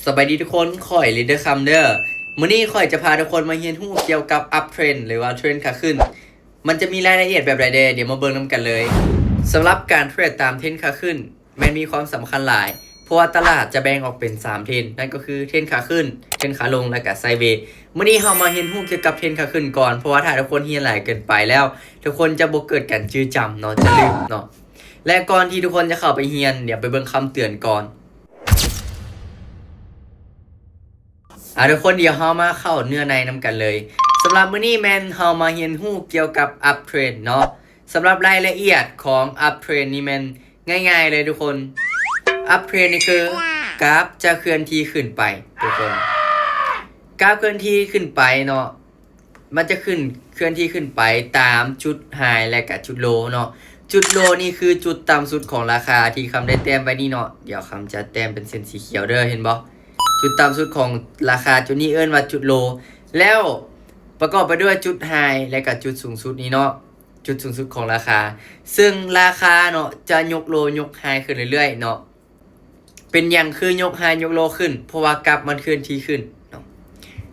ສະບາຍດີທຸກຄົນ, ຂ້ອຍ Leader ຄຳເດີ. ມື້ນີ້ຂ້ອຍຈະພາທຸກຄົນມາຮຽນຮູ້ກ່ຽວກັບ Uptrend ຫຼືວ່າເທຣນຂາຂຶ້ນ. ມັນຈະມີລາຍລະອຽດແບບໃດແດ່? ດຽວມາເບິ່ງນຳກັນເລີຍ. ສຳລັບການເທຣດຕາມເທຣນຂາຂຶ້ນ ແມ່ນມີຄວາມສຳຄັນຫຼາຍ, ເພາະວ່າຕະຫຼາດຈະແບ່ງອອກເປັນສາມເທຣນ, ນັ້ນກໍຄືເທຣນຂາຂຶ້ນ, ເທຣນຂາລົງ ແລະກະໄຊເວ. ມື້ນີ້ເຮົາມາຮຽນຮູ້ກ່ຽວກັບເທຣນຂາຂຶ້ນກ່ອນ, ເພາະວ່າຖ້າທຸກຄົນຮຽນຫຼາຍເກີນໄປແລ້ວ, ທຸກຄົນຈະບໍ່ເກີດການຈື່ຈຳເນາະ, ຈະລືມເນາະ. ແລະກ່ອນທີ່ທຸກຄົນຈະເຂົ້າໄປຮຽນ, ດຽວໄປເບິ່ງຄຳເຕືອນກ່ອນ. ອາ ທຸກຄົນ, ດຽວເຮົາມາເຂົ້າເນື້ອໃນນຳກັນເລີຍ. ສຳລັບມື້ນີ້ແມ່ນເຮົາມາຮຽນຮູ້ກ່ຽວກັບ Uptrend ເນາະ. ສຳລັບລາຍລະອຽດຂອງ Uptrend ນີ້ແມ່ນງ່າຍໆເລີຍທຸກຄົນ. Uptrend ນີ້ຄືກາຟຈະເຄື່ອນທີ່ຂຶ້ນໄປທຸກຄົນ. ກາຟເຄື່ອນທີ່ຂຶ້ນໄປເນາະ, ມັນຈະຂຶ້ນ ເຄື່ອນທີ່ຂຶ້ນໄປຕາມຈຸດ High ແລະກະຈຸດ Low ເນາະ. ຈຸດ Low ນີ້ຄືຈຸດຕ່ຳສຸດຂອງລາຄາທີ່ຄຳໄດ້ແຕ້ມໄວ້ນີ້ເນາະ. ດຽວຄຳຈະແຕ້ມເປັນເສັ້ນສີຂຽວເດີ, ເຫັນບໍ່? ຈຸດຕ່ຳສຸດຂອງລາຄາຈຸດນີ້ເອີ້ນວ່າຈຸດ Low ແລ້ວປະກອບໄປດ້ວຍຈຸດ High ແລະກະຈຸດສູງສຸດນີ້ເນາະ, ຈຸດສູງສຸດຂອງລາຄາ. ເຊິ່ງລາຄາເນາະ ຈະຍົກ Low ຍົກ High ຂຶ້ນເລື້ອຍໆເນາະ. ເປັນຫຍັງຄືຍົກ High ຍົກ Low ຂຶ້ນ? ເພາະວ່າກາຟມັນເຄື່ອນທີ່ຂຶ້ນເນາະ.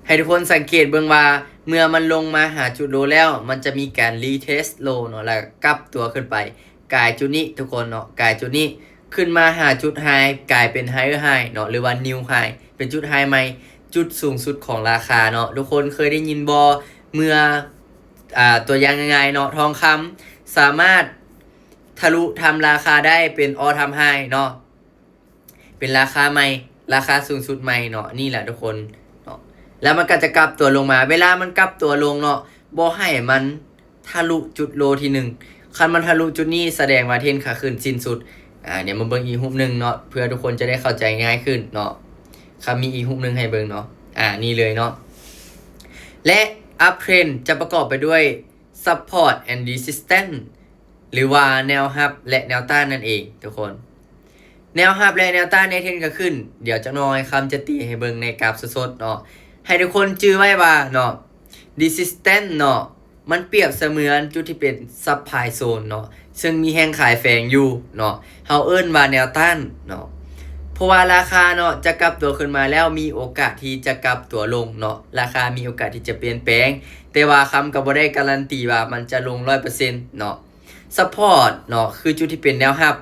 ໃຫ້ທຸກຄົນສັງເກດເບິ່ງວ່າ ເມື່ອມັນລົງມາຫາຈຸດ Low ແລ້ວ ມັນຈະມີການ retest Low ເນາະ, ແລ້ວກັບຕົວຂຶ້ນໄປ ກາຍຈຸດນີ້ທຸກຄົນເນາະ, ກາຍຈຸດນີ້ຂຶ້ນມາຫາຈຸດ High ກາຍເປັນ Higher High ເນາະ ຫຼືວ່າ New High ເປັນຈຸດ High ໃໝ່, ຈຸດສູງສຸດຂອງລາຄາເນາະ. ທຸກຄົນເຄີຍໄດ້ຍິນບໍ່? ເມື່ອ ອາ ຕົວຢ່າງງ່າຍໆເນາະ, ທອງຄຳສາມາດທະລຸທຳລາຄາໄດ້ເປັນ All Time High ເນາະ, ເປັນລາຄາໃໝ່, ລາຄາສູງສຸດໃໝ່ເນາະ. ນີ້ແຫຼະທຸກຄົນເນາະ, ແລ້ວມັນກໍຈະກັບຕົວລົງມາ. ເວລາມັນກັບຕົວລົງເນາະ, ບໍ່ໃຫ້ມັນທະລຸຈຸດ Low ທີໜຶ່ງ. ຄັນມັນທະລຸຈຸດນີ້ ສະແດງວ່າເທຣນຂາຂຶ້ນສິ້ນສຸດ. ອາ ດຽວມາເບິ່ງອີກຮູບໜຶ່ງເນາະ, ເພື່ອທຸກຄົນຈະໄດ້ເຂົ້າໃຈງ່າຍຂຶ້ນເນາະ. ຄຳມີອີກຮູບໜຶ່ງໃຫ້ເບິ່ງເນາະ, ອາ ນີ້ເລີຍເນາະ. ແລະ Uptrend ຈະປະກອບໄປດ້ວຍ Support and Resistance ຫຼືວ່າແນວຮັບ ແລະ ແນວຕ້ານນັ້ນເອງທຸກຄົນ. ແນວຮັບ ແລະ ແນວຕ້ານໃນເທຣນຂາຂຶ້ນ, ດຽວຈັກໜ່ອຍຄຳຈະຕີໃຫ້ເບິ່ງໃນກາຟສົດໆເນາະ. ໃຫ້ທຸກຄົນຈື່ໄວ້ວ່າເນາະ, Resistance ເນາະ, ມັນປຽບສະເໝືອນຈຸດທີ່ເປັນ Supply Zone ເນາະ, ເຊິ່ງມີແຮງຂາຍແຝງຢູ່ເນາະ, ເຮົາເອີ້ນວ່າແນວຕ້ານເນາະ. ເພາະວ່າລາຄາເນາະ ຈະກັບຕົວຂຶ້ນມາແລ້ວ ມີໂອກາດທີ່ຈະກັບຕົວລົງເນາະ, ລາຄາມີໂອກາດທີ່ຈະປ່ຽນແປງ, ແຕ່ວ່າຄຳກໍບໍ່ໄດ້ກາຣັນຕີວ່າມັນຈະລົງຮ້ອຍເປີເຊັນເນາະ. Support ເນາະ ຄືຈຸດທີ່ເປັນແນວຮັບ,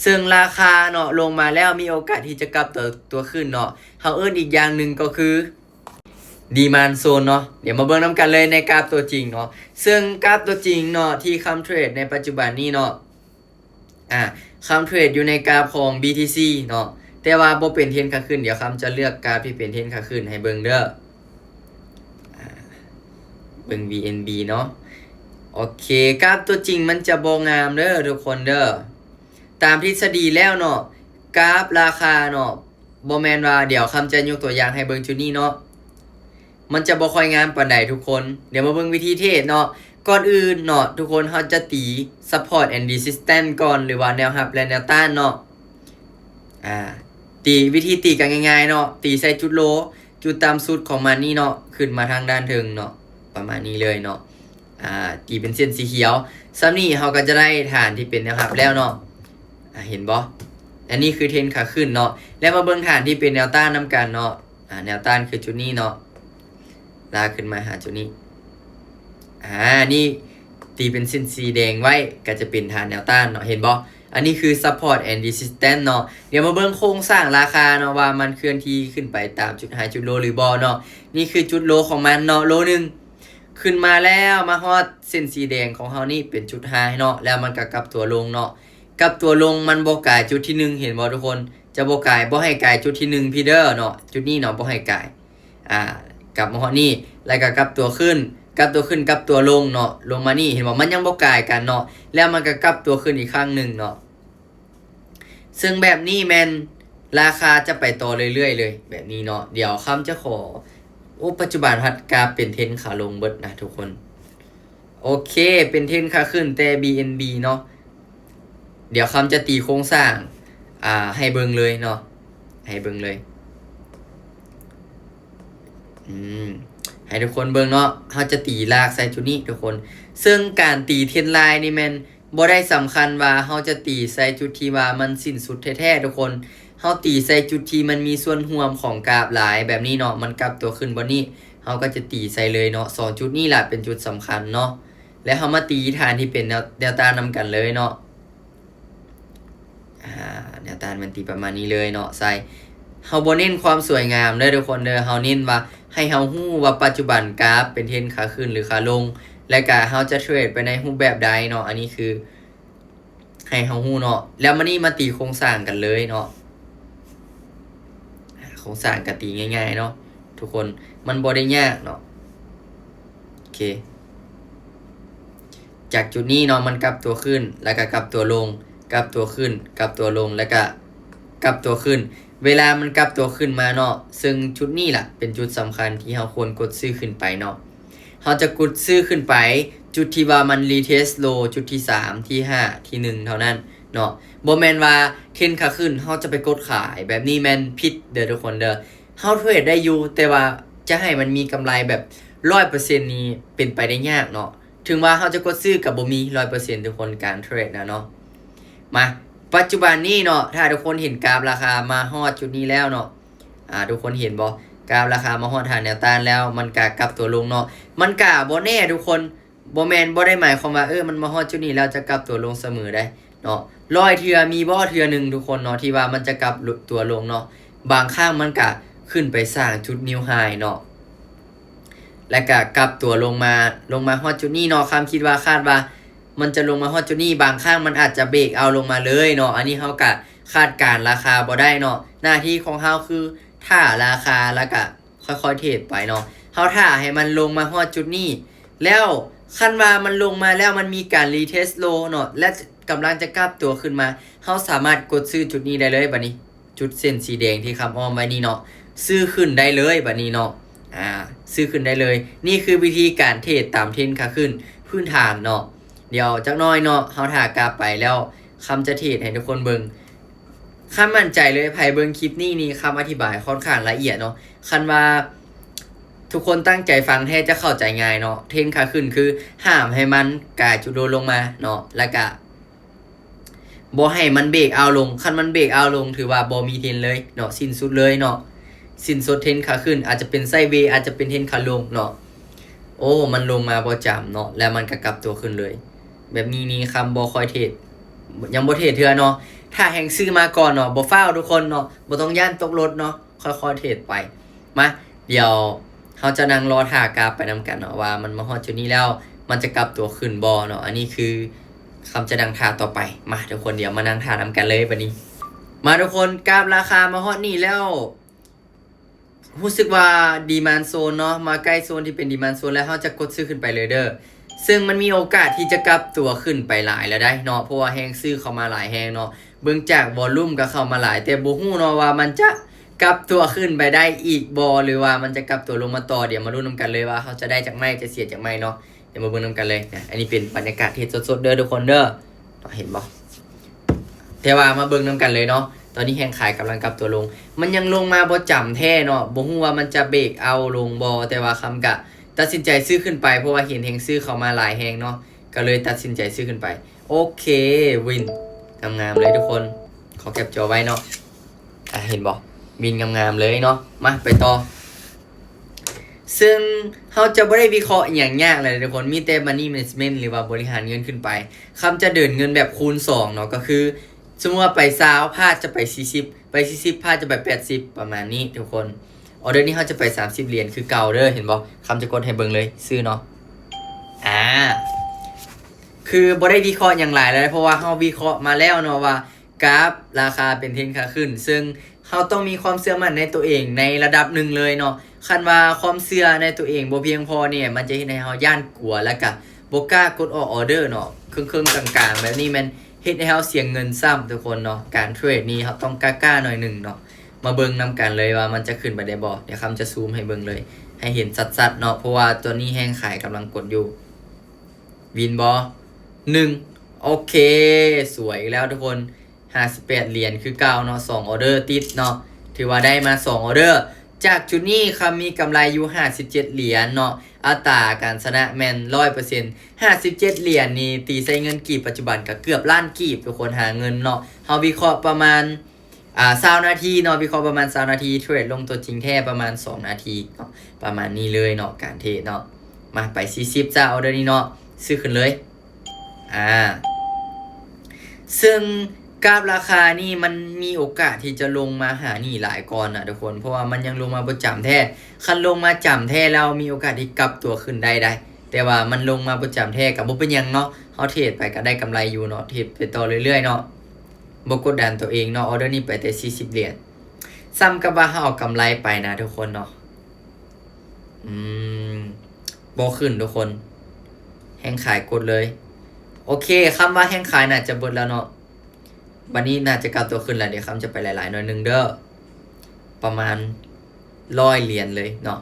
ເຊິ່ງລາຄາເນາະ ລົງມາແລ້ວມີໂອກາດທີ່ຈະກັບຕົວ ຕົວຂຶ້ນເນາະ, ເຮົາເອີ້ນອີກຢ່າງໜຶ່ງກໍຄື Demand Zone ເນາະ. ດຽວມາເບິ່ງນຳກັນເລີຍໃນກາຟຕົວຈິງເນາະ, ເຊິ່ງກາຟຕົວຈິງເນາະ ທີ່ຄຳເທຣດໃນປັດຈຸບັນນີ້ເນາະ, ອາ ຄຳເທຣດຢູ່ໃນກາຟຂອງ BTC ເນາະ, ແຕ່ວ່າບໍ່ເປັນເທຣນຂາຂຶ້ນ. ດຽວຄຳຈະເລືອກກາຟທີ່ເປັນເທຣນຂາຂຶ້ນໃຫ້ເບິ່ງເດີ. ອາ ເບິ່ງ BNB ເນາະ. ໂອເຄ, ກາຟຕົວຈິງມັນຈະບໍ່ງາມເດີທຸກຄົນເດີ. ຕາມທິດສະດີແລ້ວເນາະ, ກາຟລາຄາເນາະ, ບໍ່ແມ່ນວ່າ, ດຽວຄຳຈະຍົກຕົວຢ່າງໃຫ້ເບິ່ງຈຸດນີ້ເນາະ, ມັນຈະບໍ່ຄ່ອຍງາມປານໃດທຸກຄົນ. ດຽວມາເບິ່ງວິທີເທຣດເນາະ. ກ່ອນອື່ນເນາະ ທຸກຄົນ, ເຮົາຈະຕີ Support and Resistance ກ່ອນ ຫຼືວ່າແນວຮັບ ແລະ ແນວຕ້ານເນາະ. ອາ ຕີ ວິທີຕີກໍງ່າຍໆເນາະ, ຕີໃສ່ຈຸດ Low ຈຸດຕ່ຳສຸດຂອງມັນນີ້ເນາະ, ຂຶ້ນມາທາງດ້ານເທິງເນາະ, ປະມານນີ້ເລີຍເນາະ. ອາ ຕີເປັນເສັ້ນສີຂຽວ. ສ່ຳນີ້ເຮົາກໍຈະໄດ້ຖານທີ່ເປັນແນວຮັບແລ້ວເນາະ. ອາ ເຫັນບໍ່? ອັນນີ້ຄືເທຣນຂາຂຶ້ນເນາະ. ແລ້ວມາເບິ່ງຖານທີ່ເປັນແນວຕ້ານນຳກັນເນາະ. ອາ ແນວຕ້ານຄືຈຸດນີ້ເນາະ, ລາກຂຶ້ນມາຫາຈຸດນີ້. ອາ ນີ້ຕີເປັນເສັ້ນສີແດງໄວ້ ກໍຈະເປັນຖານແນວຕ້ານເນາະ, ເຫັນບໍ່? ອັນນີ້ຄື Support and Resistance ເນາະ. ດຽວມາເບິ່ງໂຄງສ້າງລາຄາເນາະ ວ່າມັນເຄື່ອນທີ່ຂຶ້ນໄປຕາມຈຸດ High ຈຸດ Low ຫຼືບໍ່ເນາະ. ນີ້ຄືຈຸດ Low ຂອງມັນເນາະ, Low ໜຶ່ງ. ຂຶ້ນມາແລ້ວມາຮອດເສັ້ນສີແດງຂອງເຮົານີ້ເປັນຈຸດ High ເນາະ, ແລ້ວມັນກໍກັບຕົວລົງເນາະ. ກັບຕົວລົງມັນບໍ່ກາຍຈຸດທີໜຶ່ງ, ເຫັນບໍ່ທຸກຄົນ? ຈະບໍ່ກາຍ, ບໍ່ໃຫ້ກາຍຈຸດທີໜຶ່ງພີ້ເດີເນາະ, ຈຸດນີ້ເນາະ ບໍ່ໃຫ້ກາຍ. ອາ ກັບມາຮອດນີ້ ແລ້ວກໍກັບຕົວຂຶ້ນ, ກັບຕົວຂຶ້ນ, ກັບຕົວລົງເນາະ, ລົງມານີ້ ເຫັນບໍ່? ມັນຍັງບໍ່ກາຍກັນເນາະ, ແລ້ວມັນກໍກັບຕົວຂຶ້ນອີກຄັ້ງໜຶ່ງເນາະ. ເຊິ່ງແບບນີ້ແມ່ນລາຄາຈະໄປຕໍ່ເລື້ອຍໆເລີຍ ແບບນີ້ເນາະ. ດຽວຄຳຈະຂໍ, ໂອ້ ປັດຈຸບັນພັດກາເປັນເທຣນຂາລົງເບິດນະທຸກຄົນ. ໂອເຄ, ເປັນເທຣນຂາຂຶ້ນແຕ່ BNB ເນາະ. ດຽວຄຳຈະຕີໂຄງສ້າງ, ອາ, ໃຫ້ເບິ່ງເລີຍເນາະ, ໃຫ້ເບິ່ງເລີຍ. ອືມ, ໃຫ້ທຸກຄົນເບິ່ງເນາະ, ເຮົາຈະຕີລາກໃສ່ຈຸດນີ້ທຸກຄົນ. ເຊິ່ງການຕີເທຣນລາຍນີ້ແມ່ນ ບໍ່ໄດ້ສຳຄັນວ່າເຮົາຈະຕີໃສ່ຈຸດທີ່ວ່າມັນສິ້ນສຸດແທ້ໆທຸກຄົນ. ເ າຕີໃສ່ຈຸດທີ່ມັນມີສ່ວນຮ່ວມຂອງກາບຫຼາຍແບບນີ້ເນາະ ມັນກັບຕົວຂຶ້ນບ່ອນນີ້ ເຮົາກໍຈະຕີໃສ່ເລີຍເນາະ. ສອງຈຸດນີ້ລະເປັນຈຸດສຳຄັນເນາະ ແລ້ວເຮົາມາຕີຖານທີ່ເປັນແນວ ແນວຕ້ານນຳກັນເລີຍເນາະ. ອາ ແນວຕ້ານມັນຕີປະມານນີ້ເລີຍເນາະ ໃສ່ ເຮົາບໍ່ເນັ້ນຄວາມສວຍງາມເດີທຸກຄົນເດີ ເຮົາເນັ້ນວ່າໃຫ້ເຮົາຮູ້ວ່າປັດຈຸບັນກາບເປັນເທຣນຂາຂຶ້ນ ຫຼື ຂາລົງ ແລະກະເຮົາຈະເທຣດໄປໃນຮູບແບບໃດເນາະ ອັນນີ້ຄືໃຫ້ເຮົາຮູ້ເນາະ. ແລ້ວມານີ້ມາຕີໂຄງສ້າງກັນເລີຍເນາະ ອາ ໂຄງສ້າງກະຕີງ່າຍໆເນາະທຸກຄົນ ມັນບໍ່ໄດ້ຍາກເນາະ. ໂອເຄ ຈາກຈຸດນີ້ເນາະ ມັນກັບຕົວຂຶ້ນ ແລ້ວກະກັບຕົວລົງ ກັບຕົວຂຶ້ນ ກັບຕົວລົງ ແລ້ວກະກັບຕົວຂຶ້ນ. ເວລາມັນກັບຕົວຂຶ້ນມາເນາະ ເຊິ່ງຈຸດນີ້ລະເປັນຈຸດສຳຄັນທີ່ເຮົາຄວນກົດຊື້ຂຶ້ນໄປເນາະ. ເຮົາຈະກົດຊື້ຂຶ້ນໄປຈຸດທີ່ວ່າມັນຣີເທສໂລ ຈຸດທີສາມ ທີຫ້າ ທີໜຶ່ງເທົ່ານັ້ນເນາະ. ບໍ່ແມ່ນວ່າເທຣນຂາຂຶ້ນເຮົາຈະໄປກົດຂາຍ ແບບນີ້ແມ່ນຜິດເດີທຸກຄົນເດີ. ເຮົາເທຣດໄດ້ຢູ່ ແຕ່ວ່າຈະໃຫ້ມັນມີກຳໄລແບບຮ້ອຍເປີເຊັນນີ້ເປັນໄປໄດ້ຍາກເນາະ. ເຖິງວ່າເຮົາຈະກົດຊື້ກໍບໍ່ມີຮ້ອຍເປີເຊັນທຸກຄົນ ການເທຣດນະເນາະ. ມາ ປັດຈຸບັນນີ້ເນາະ ຖ້າທຸກຄົນເຫັນກາບລາຄາມາຮອດຈຸດນີ້ແລ້ວເນາະ ອາ ທຸກຄົນເຫັນບໍ່? ກາບລາຄາມາຮອດຖານແນວຕ້ານແລ້ວ ມັນກະກັບຕົວລົງເນາະ. ມັນກະບໍ່ແນ່ທຸກຄົນ ບໍ່ແມ່ນ ບໍ່ໄດ້ໝາຍຄວາມວ່າ ເອີ ມັນມາຮອດຈຸດນີ້ແລ້ວຈະກັບຕົວລົງສະເໝີໄດ໋ເນາະ. ຮ້ອຍເທື່ອມີບໍ່ເທື່ອໜຶ່ງທຸກຄົນເນາະ ທີ່ວ່າມັນຈະກັບຕົວລົງເນາະ. ບາງຄັ້ງມັນກະຂຶ້ນໄປສ້າງຈຸດນິວໄຮເນາະ ແລ້ວກະກັບຕົວລົງມາ ລົງມາຮອດຈຸດນີ້ເນາະ. ຄຳຄິດວ່າ ຄາດວ່າມັນຈະລົງມາຮອດຈຸດນີ້ ບາງຄັ້ງມັນອາດຈະເບຣກເອົາລົງມາເລີຍເນາະ. ອັນນີ້ເຮົາກະຄາດການລາຄາບໍ່ໄດ້ເນາະ ໜ້າທີ່ຂອງເຮົາຄືຖ້າລາຄາ ແລ້ວກະ ຄ່ອຍໆເທຣດໄປເນາະ. ເຮົາຖ້າໃຫ້ມັນລົງມາຮອດຈຸດນີ້ ແລ້ວຄັນວ່າມັນລົງມາແລ້ວ ມັນມີການຣີເທສໂລເນາະ ແລະ ກຳລັງຈະກັບຕົວຂຶ້ນມາ ເຮົາສາມາດກົດຊື້ຈຸດນີ້ໄດ້ເລີຍບາດນີ້ ຈຸດເສັ້ນສີແດງທີ່ຄຳອ້ອມໄວ້ນີ້ເນາະ ຊື້ຂຶ້ນໄດ້ເລີຍບາດນີ້ເນາະ ອາ ຊື້ຂຶ້ນໄດ້ເລີຍ. ນີ້ຄືວິທີການເທຣດຕາມເທຣນຂາຂຶ້ນພື້ນຖານເນາະ. ດຽວຈັກໜ້ອຍເນາະ ເຮົາຖ້າກາບໄປແລ້ວ ຄຳຈະເທຣດໃຫ້ທຸກຄົນເບິ່ງ. ຄຳໝັ້ນໃຈເລີຍ ໃຜເບິ່ງຄລິບນີ້ນີ້ ຄຳອະທິບາຍຂ້ອນຂ້າງລະອຽດເນາະ. ຄັນວ່າທຸກຄົນຕັ້ງໃຈຟັງແທ້ຈະເຂົ້າໃຈງ່າຍເນາະ. ເທຣນຂາຂຶ້ນຄືຫ້າມໃຫ້ມັນກາຍຈຸດໂລລົງມາເນາະ ແລ້ວກະບໍ່ໃຫ້ມັນເບຣກເອົາລົງ. ຄັນມັນເບຣກເອົາລົງ ຖືວ່າບໍ່ມີເທຣນເລີຍເນາະ ສິ້ນສຸດເລີຍເນາະ. ສິ້ນສຸດເທຣນຂາຂຶ້ນ ອາດຈະເປັນໄຊເວ ອາດຈະເປັນເທຣນຂາລົງເນາະ. ໂອ້ ມັນລົງມາບໍ່ຈຳເນາະ ແລ້ວມັນກະກັບຕົວຂຶ້ນເລີຍ. ແບບນີ້ນີ້ຄຳບໍ່ຄ່ອຍເທຣດ ຍັງບໍ່ເທຣດເທື່ອເນາະ. ຖ້າແຮງຊື້ມາກ່ອນເນາະ ບໍ່ຟ້າວທຸກຄົນເນາະ ບໍ່ຕ້ອງຢ້ານຕົກລົດເນາະ ຄ່ອຍໆເທຣດໄປ. ມາ ດຽວເຮົາຈະນັ່ງລໍຖ້າກາບໄປນຳກັນເນາະ ວ່າມັນມາຮອດຈຸດນີ້ແລ້ວ ມັນຈະກັບຕົວຂຶ້ນບໍ່ເນາະ. ອັນນີ້ຄືຄຳຈະນັ່ງຖ້າຕໍ່ໄປ. ມາທຸກຄົນ ດຽວມານັ່ງຖ້ານຳກັນເລີຍບາດນີ້. ມາທຸກຄົນ ກາບລາຄາມາຮອດນີ້ແລ້ວ ຮູ້ສຶກວ່າດີມານໂຊນເນາະ ມາໃກ້ໂຊນທີ່ເປັນດີມານໂຊນແລ້ວ ເຮົາຈະກົດຊື້ຂຶ້ນໄປເລີຍເດີ. ເຊິ່ງມັນມີໂອກາດທີ່ຈະກັບຕົວຂຶ້ນໄປຫຼາຍແລ້ວໄດ໋ເນາະ ເພາະວ່າແຮງຊື້ເຂົ້າມາຫຼາຍແຮງເນາະ. ເບິ່ງຈາກວອລຸ່ມກໍເຂົ້າມາຫຼາຍ ແຕ່ບໍ່ຮູ້ເນາະວ່າມັນຈະກັບຕົວຂຶ້ນໄປໄດ້ອີກບໍ່ ຫຼືວ່າມັນຈະກັບຕົວລົງມາຕໍ່. ດຽວມາລຸ້ນນຳກັນເລີຍວ່າເຮົາຈະໄດ້ຈັກໄມ້ ຈະເສຍຈັກໄມ້ເນາະ. ດຽວມາເບິ່ງນຳກັນເລີຍນະ. ອັນນີ້ເປັນບັນຍາກາດເທຣດສົດໆເດີທຸກຄົນເດີ ເຫັນບໍ່? ແຕ່ວ່າມາເບິ່ງນຳກັນເລີຍເນາະ. ຕອນນີ້ແຮງຂາຍກຳລັງກັບຕົວລົງ ມັນຍັງລົງມາບໍ່ຈຳແທ້ເນາະ. ບໍ່ຮູ້ວ່າມັນຈະເບຣກເອົາລົງບໍ່ ແຕ່ວ່າຄຳກະຕັດສິນໃຈຊື້ຂຶ້ນໄປ ເພາະວ່າເຫັນແຮງຊື້ເຂົ້າມາຫຼາຍແຮງເນາະ ກໍເລີຍຕັດສິນໃຈຊື້ຂຶ້ນໄປ. ໂອເຄ ວິນ ງາມໆເລີຍທຸກຄົນ ຂໍແຄປຈໍໄວ້ເນາະ. ອາ ເຫັນບໍ່? ວິນງາມໆເລີຍເນາະ. ມາໄປຕໍ່ ເຊິ່ງເຮົາຈະບໍ່ໄດ້ວິເຄາະອີ່ຫຍັງຍາກເລີຍທຸກຄົນ ມີແຕ່ Money Management ຫຼືວ່າບໍລິຫານເງິນຂຶ້ນໄປ. ຄຳຈະເດີນເງິນແບບຄູນສອງເນາະ ກໍຄືສົມມຸດວ່າໄປຊາວ ພາດຈະໄປສີ່ສິບ ໄປສີ່ສິບ ພາດຈະໄປແປດສິບ ປະມານນີ້ທຸກຄົນ. ອໍເດີນີ້ເຮົາຈະໄປສາມສິບຫຼຽນຄືເກົ່າເດີ ເຫັນບໍ່? ຄຳຈະກົດໃຫ້ເບິ່ງເລີຍ ຊື້ເນາະ. ອາ ຄືບໍ່ໄດ້ວິເຄາະຫຍັງຫຼາຍເລີຍ ເພາະວ່າເຮົາວິເຄາະມາແລ້ວເນາະວ່າ ກາບລາຄາເປັນເທຣນຂາຂຶ້ນ ເຊິ່ງເຮົາຕ້ອງມີຄວາມເຊື່ອໝັ້ນໃນຕົວເອງໃນລະດັບໜຶ່ງເລີຍເນາະ. ຄັນວ່າຄວາມເຊື່ອໃນຕົວເອງບໍ່ພຽງພໍນີ້ ມັນຈະເຮັດໃຫ້ເຮົາຢ້ານກົວ ແລ້ວກະບໍ່ກ້າກົດອອກອໍເດີເນາະ. ເຄິ່ງໆກາງໆແບບນີ້ແມ່ນເຮັດໃຫ້ເຮົາເສຍເງິນຊ້ຳທຸກຄົນເນາະ. ການເທຣດນີ້ເຮົາຕ້ອງກ້າໆໜ້ອຍໜຶ່ງເນາະ. ມາເບິ່ງນຳກັນເລີຍວ່າມັນຈະຂຶ້ນໄປໄດ້ບໍ່. ດຽວຄຳຈະຊູມໃຫ້ເບິ່ງເລີຍ ໃຫ້ເຫັນຊັດໆເນາະ ເພາະວ່າຕອນນີ້ແຮງຂາຍກຳລັງກົດຢູ່. ວິນບໍ່? ໜຶ່ງ ໂອເຄ ສວຍອີກແລ້ວທຸກຄົນ ຫ້າສິບແປດຫຼຽນຄືເກົ່າເນາະ ສອງອໍເດີຕິດເນາະ. ຖືວ່າໄດ້ມາສອງອໍເດີ ຈາກຈຸດນີ້ຄຳມີກຳໄລຢູ່ຫ້າສິບເຈັດຫຼຽນເນາະ. ອັດຕາການຊະນະແມ່ນຮ້ອຍເປີເຊັນ ຫ້າສິບເຈັດຫຼຽນນີ້ ຕີໃສ່ເງິນກີບປັດຈຸບັນກໍເກືອບລ້ານກີບທຸກຄົນ ຫາເງິນເນາະ. ເຮົາວິເຄາະປະມານ ອ່າ ຊາວນາທີເນາະ ວິເຄາະປະມານຊາວນາທີ ເທຣດລົງຕົວຈິງແທ້ປະມານສອງນາທີເນາະ ປະມານນີ້ເລີຍເນາະ ການເທຣດເນາະ. ມາໄປສີ່ສິບຈ້າ ອອເດີນີ້ເນາະ ຊື້ຂຶ້ນເລີຍ. ອ່າ ເຊິ່ງກາບລາຄານີ້ມັນມີໂອກາດທີ່ຈະລົງມາຫານີ້ຫຼາຍກ່ອນນະທຸກຄົນ ເພາະວ່າມັນຍັງລົງມາບໍ່ຈ້ຳແທ້. ຄັນລົງມາຈ້ຳແທ້ແລ້ວ ມີໂອກາດທີ່ກັບຕົວຂຶ້ນໄດ້ໄດ໋ ແຕ່ວ່າມັນລົງມາບໍ່ຈ້ຳແທ້ກໍບໍ່ເປັນຫຍັງເນາະ ເຮົາເທຣດໄປກໍໄດ້ກຳໄລຢູ່ເນາະ ເທຣດໄປຕໍ່ເລື້ອຍໆເນາະ ບໍ່ກົດດັນຕົວເອງເນາະ. ອອເດີນີ້ໄປແຕ່ສີ່ສິບຫຼຽນ ສ່ຳກັບວ່າເຮົາເອົາກຳໄລໄປນະທຸກຄົນເນາະ. ອືມ ບໍ່ຂຶ້ນທຸກຄົນ ແຮງຂາຍກົດເລີຍ. ໂອເຄ ຄຳວ່າແຮງຂາຍໜ້າຈະເບິດແລ້ວເນາະ ບັດນີ້ໜ້າຈະກັບຕົວຂຶ້ນແລ້ວ. ດຽວຄຳຈະໄປຫຼາຍໆໜ້ອຍໜຶ່ງເດີ ປະມານຮ້ອຍຫຼຽນເລີຍເນາະ.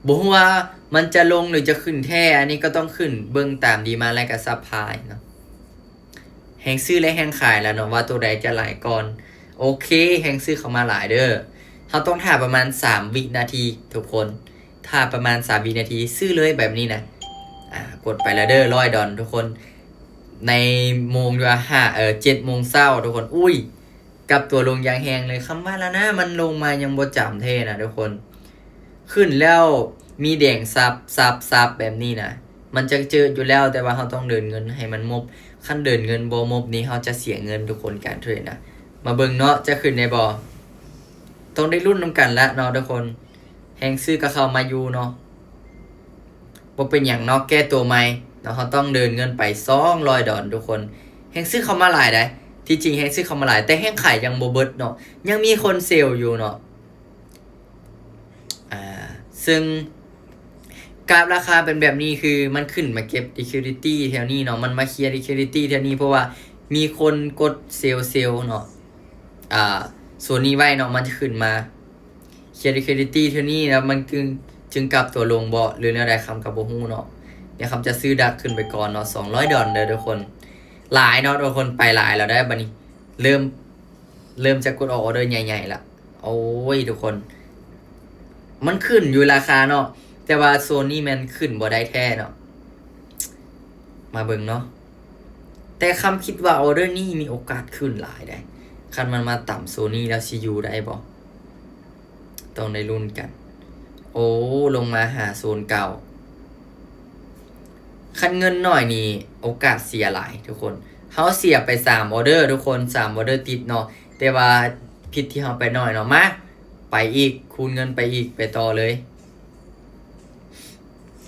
ບໍ່ຮູ້ວ່າມັນຈະລົງ ຫຼື ຈະຂຶ້ນແທ້ ອັນນີ້ກໍຕ້ອງຂຶ້ນເບິ່ງຕາມດີມານ ແລະ ກໍຊັບພາຍເນາະ. ແຮງຊື້ ແລະ ແຮງຂາຍແລ້ວເນາະ ວ່າໂຕໃດຈະຫຼາຍກ່ອນ. ໂອເຄ ແຮງຊື້ເຂົ້າມາຫຼາຍເດີ. ເຮົາຕ້ອງຖ້າປະມານສາມວິນາທີທຸກຄົນ ຖ້າປະມານສາມວິນາທີ ຊື້ເລີຍແບບນີ້ນະ. ອ່າ ກົດໄປແລ້ວເດີ ຮ້ອຍດອນທຸກຄົນ ໃນໂມງທີ່ວ່າຫ້າ ເອີ ເຈັດໂມງເຊົ້າທຸກຄົນ. ອຸ້ຍ ກັບຕົວລົງຢ່າງແຮງເລີຍ. ຄຳວ່າລານາມັນລົງມາຍັງບໍ່ຈ້ຳແທ້ນະທຸກຄົນ ຂຶ້ນແລ້ວມີແດງສັບ ສັບ ສັບແບບນີ້ນະ ມັນຈະເຈີຢູ່ແລ້ວ ແຕ່ວ່າເຮົາຕ້ອງເດີນເງິນໃຫ້ມັນໝົບ. ຄັນເດີນເງິນບໍ່ໝົບນີ້ ເຮົາຈະເສຍເງິນທຸກຄົນ ການເທຣດນະ. ມາເບິ່ງເນາະ ຈະຂຶ້ນໄດ້ບໍ່? ຕ້ອງໄດ້ລຸ້ນນຳກັນລະເນາະທຸກຄົນ. ແຮງຊື້ກໍເຂົ້າມາຢູ່ເນາະ ບໍ່ເປັນຫຍັງເນາະ ແກ້ຕົວໃໝ່ເນາະ. ເຮົາຕ້ອງເດີນເງິນໄປສອງຮ້ອຍດອນທຸກຄົນ. ແຮງຊື້ເຂົ້າມາຫຼາຍໃດ໋ ທີ່ຈິງແຮງຊື້ເຂົ້າມາຫຼາຍ ແຕ່ແຮງຂາຍຍັງບໍ່ເບິດເນາະ ຍັງມີຄົນເຊລຢູ່ເນາະ. ອ່າ ເຊິ່ງກາບລາຄາເປັນແບບນີ້ ຄືມັນຂຶ້ນມາເກັບ liquidity ແຖວນີ້ເນາະ ມັນມາເຄຍ liquidity ແຖວນີ້ ເພາະວ່າມີຄົນກົດເຊລ ເຊລເນາະ ອ່າ ໂຊນນີ້ໄວ້ເນາະ ມັນຈະຂຶ້ນມາ ເຄຍ liquidity ເທື່ອນີ້ແລ້ວມັນຈຶ່ງ ຈຶ່ງກັບຕົວລົງບໍ່ ຫຼືແນວໃດ ຄຳກໍບໍ່ຮູ້ເນາະ. ດຽວຄຳຈະຊື້ດັກຂຶ້ນໄປກ່ອນເນາະ ສອງຮ້ອຍດອນເດີທຸກຄົນ. ຫຼາຍເນາະທຸກຄົນ ໄປຫຼາຍແລ້ວໄດ໋ ບັດນີ້ເລີ່ມ ເລີ່ມຈະກົດອອກອອເດີໃຫຍ່ໆລະ. ໂອ້ຍທຸກຄົນ ມັນຂຶ້ນຢູ່ລາຄາເນາະ ແຕ່ວ່າໂຊນນີ້ແມ່ນຂຶ້ນບໍ່ໄດ້ແທ້ເນາະ. ມາເບິ່ງເນາະ ແຕ່ຄຳຄິດວ່າອອເດີນີ້ມີໂອກາດຂຶ້ນຫຼາຍໃດ໋. ຄັນມັນມາຕຳໂຊນນີ້ແລ້ວຊິຢູ່ໄດ້ບໍ່? ຕ້ອງໄດ້ລຸ້ນກັນ. ໂອ້ ລົງມາຫາໂຊນເກົ່າ. ຄັນເງິນໜ້ອຍນີ້ໂອກາດເສຍຫຼາຍທຸກຄົນ. ເຮົາເສຍໄປສາມອອເດີທຸກຄົນ ສາມອອເດີຕິດເນາະ ແຕ່ວ່າຜິດທີ່ເຮົາໄປໜ້ອຍເນາະ. ມາ ໄປອີກ ຄູນເງິນໄປອີກ ໄປຕໍ່ເລີຍ.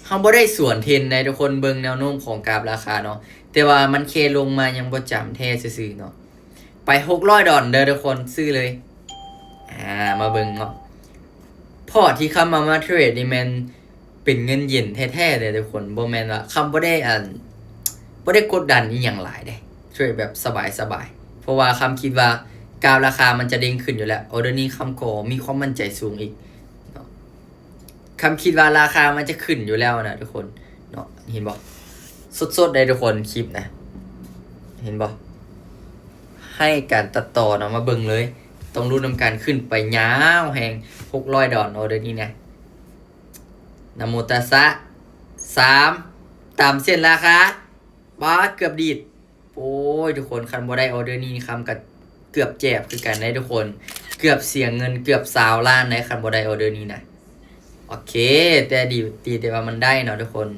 ເຮົາບໍ່ໄດ້ສວນເທຣນໃດ໋ທຸກຄົນ ເບິ່ງແນວໂນ້ມຂອງກາບລາຄາເນາະ ແຕ່ວ່າມັນແຄ່ລົງມາຍັງບໍ່ຈ້ຳແທ້ຊື່ໆເນາະ. ໄປຫົກຮ້ອຍດອນເດີທຸກຄົນ ຊື້ເລີຍ. ອ່າ ມາເບິ່ງເນາະ ພອດທີ່ຄຳເອົາມາເທຣດນີ້ແມ່ນເປັນເງິນເຢັນແທ້ໆເດີທຸກຄົນ ບໍ່ແມ່ນວ່າ ຄຳບໍ່ໄດ້ ອັນ ບໍ່ໄດ້ກົດດັນອີ່ຫຍັງຫຼາຍເດ້ ເທຣດແບບສະບາຍໆ ເພາະວ່າຄຳຄິດວ່າກາບລາຄາມັນຈະເດັ່ງຂຶ້ນຢູ່ແລ້ວ. ອອເດີນີ້ຄຳກໍມີຄວາມໝັ້ນໃຈສູງອີກເນາະ. ຄຳຄິດວ່າລາຄາມັນຈະຂຶ້ນຢູ່ແລ້ວນະທຸກຄົນເນາະ. ເຫັນບໍ່? ສົດໆເດ້ທຸກຄົນ ຄລິບນະ ເຫັນບໍ່? ໃຫ້ການຕັດຕໍ່ເນາະ ມາເບິ່ງເລີຍ ຕ້ອງລຸ້ນນຳກັນ. ຂຶ້ນໄປຍາວແຮງ ຫົກຮ້ອຍດອນ ອອເດີນີ້ນະ. ນະໂມຕັດສະ ສາມ ຕາມເສັ້ນລາຄາ. ບາດ ເກືອບດີດ. ໂອ້ຍ ທຸກຄົນ ຄັນບໍ່ໄດ້ອອເດີນີ້ ຄຳກໍເກືອບແຈບຄືກັນໄດ໋ທຸກຄົນ ເກືອບເສຍເງິນເກືອບຊາວລ້ານໄດ໋ ຄັນບໍ່ໄດ້ອອເດີນີ້ນະ. ໂອເຄ ແຕ່ດີ ດີແຕ່ວ່າມັນໄດ້ເນາະທຸກຄົນ.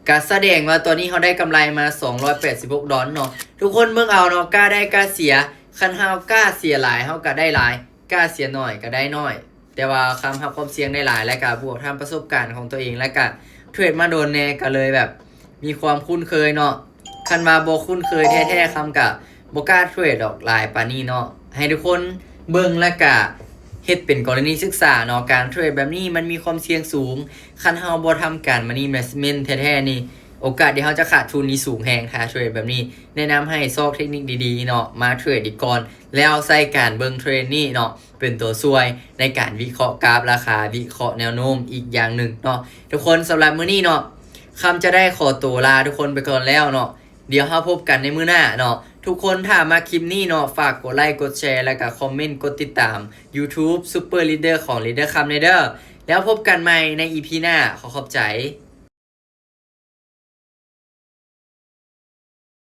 ກະສະແດງວ່າຕອນນີ້ເຮົາໄດ້ກຳໄລມາສອງຮ້ອຍແປດສິບຫົກດອນເນາະ ທຸກຄົນເບິ່ງເອົາເນາະ ກ້າໄດ້ກ້າເສຍ. ຄັນເຮົາກ້າເສຍຫຼາຍ ເຮົາກະໄດ້ຫຼາຍ ກ້າເສຍໜ້ອຍກະໄດ້ໜ້ອຍ. ແຕ່ວ່າຄຳຮັບຄວາມສ່ຽງໄດ້ຫຼາຍ ແລະກະບວກທັງປະສົບການຂອງຕົວເອງ ແລະກະເທຣດມາດົນແດ່ ກະເລີຍແບບມີຄວາມຄຸ້ນເຄີຍເນາະ. ຄັນວ່າບໍ່ຄຸ້ນເຄີຍແທ້ໆ ຄຳກະບໍ່ກ້າເທຣດດອກຫຼາຍປານນີ້ເນາະ. ໃຫ້ທຸກຄົນເບິ່ງ ແລະກະເຮັດເປັນກໍລະນີສຶກສາເນາະ. ການເທຣດແບບນີ້ມັນມີຄວາມສ່ຽງສູງ ຄັນເຮົາບໍ່ທຳການ money management ແທ້ໆນີ້ ໂອກາດທີ່ເຮົາຈະຂາດທຶນນີ້ສູງແຮງ. ຖ້າເທຣດແບບນີ້ ແນະນຳໃຫ້ຊອກເທັກນິກດີໆເນາະ ມາເທຣດດີກ່ອນ ແລ້ວໃຊ້ການເບິ່ງເທຣນນີ້ເນາະ ເປັນຕົວຊ່ວຍໃນການວິເຄາະກາບລາຄາ ວິເຄາະແນວໂນ້ມອີກຢ່າງໜຶ່ງເນາະທຸກຄົນ. ສຳລັບມື້ນີ້ເນາະ ຄຳຈະໄດ້ຂໍໂຕລາທຸກຄົນໄປກ່ອນແລ້ວເນາະ. ດຽວເຮົາພົບກັນໃນມື້ໜ້າເນາະ. ທຸກຄົນຖ້າມັກຄລິບນີ້ເນາະ ຝາກກົດໄລ ກົດແຊ ແລະກະຄອມເມັນ ກົດຕິດຕາມ YouTube Super Leader ຂອງ Leader ຄຳແດ່ເດີ. ແລ້ວພົບກັນໃໝ່ໃນ ອີ ພີ ໜ້າ. ຂໍຂອບໃຈ.